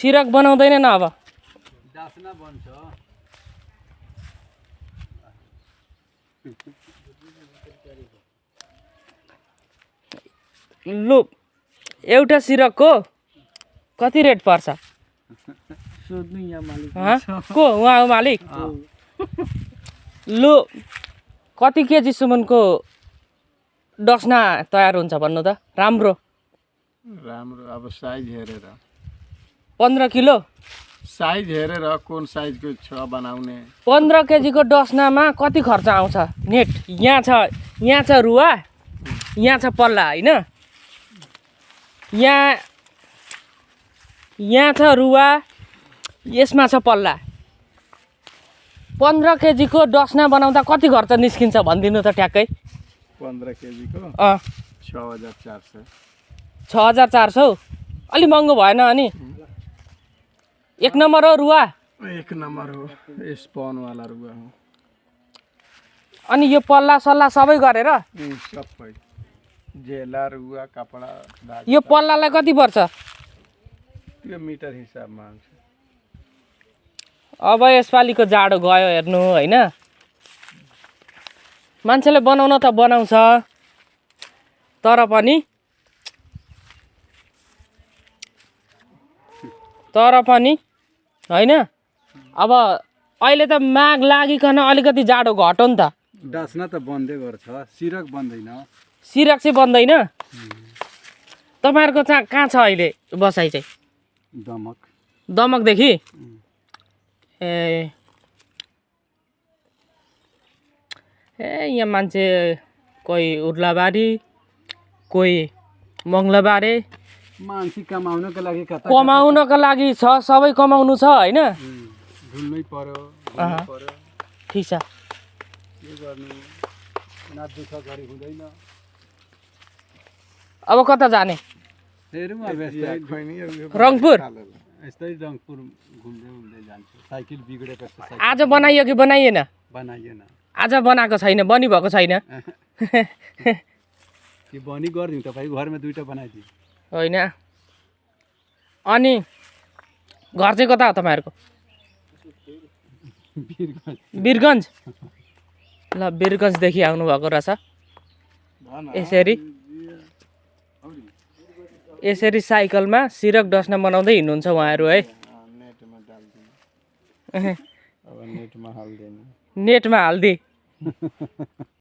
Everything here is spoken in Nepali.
सिरक बनाउँदैन अब डास्ना बन्छ लु एउटा सिरकको कति रेट पर्छ सोध्नु यहाँ मालिक को उहाँ हो मालिक लु कति केजीसम्मको डस्ना तयार हुन्छ भन्नु त राम्रो अब साइज हेरेर 15 किलो साइज हेरेर कुन साइजको छ बनाउने 15 केजीको डस्नामा कति खर्च आउँछ नेट यहाँ छ रुवा यहाँ छ पल्ला होइन यहाँ छ रुवा यसमा छ पल्ला 15 केजीको डस्ना बनाउँदा कति खर्च निस्किन्छ भनिदिनु त ट्याक्कै 15 केजीको 6400 6400 अलि महँगो भएन अनि एक नम्बर हो रुवा एक नम्बर हो स्पोनवाला रुवा हो अनि यो पल्ला सल्ला सबै गरेर सबै जेला रुवा कपडा यो पल्लालाई कति पर्छ त्यो मिटर हिसाबमा आउँछ अब यसपालिको जाडो गयो हेर्नु होइन मान्छेले बनाउन त बनाउँछ तर पनि होइन अब अहिले त माग लागिकन अलिकति जाडो घट्यो नि त डास्ना त बन्दै गर्छ सिरक बन्दैन सिरक चाहिँ बन्दैन तपाईँहरूको कहाँ छ अहिले बसाइ चाहिँ दमकदेखि ए यहाँ मान्छे कोही उर्लाबारी कोही मङ्गलबारे मान्छे कमाउनको लागि कमाउनको लागि छ सबै कमाउनु छ होइन घुम्नै पर्यो ठिक छ के गर्नु ना दुःख गरी हुँदैन अब कता जाने रङपुर यस्तै रङपुर घुम्दै जान्छु साइकल बिग्रेको छ आज बनाइयो कि बनाइएन बनाइएन आज बनाएको छैन बनिरहेको छैन कि बनी गरिदिउँ तपाईँ घरमा दुईटा बनाइदिउँ होइन अनि घर चाहिँ कता हो तपाईँहरूको वीरगन्ज ल वीरगन्जदेखि आउनुभएको रहेछ यसरी साइकलमा सिरक डस्ना बनाउँदै हिँड्नुहुन्छ उहाँहरू है नेटमा हाल्दे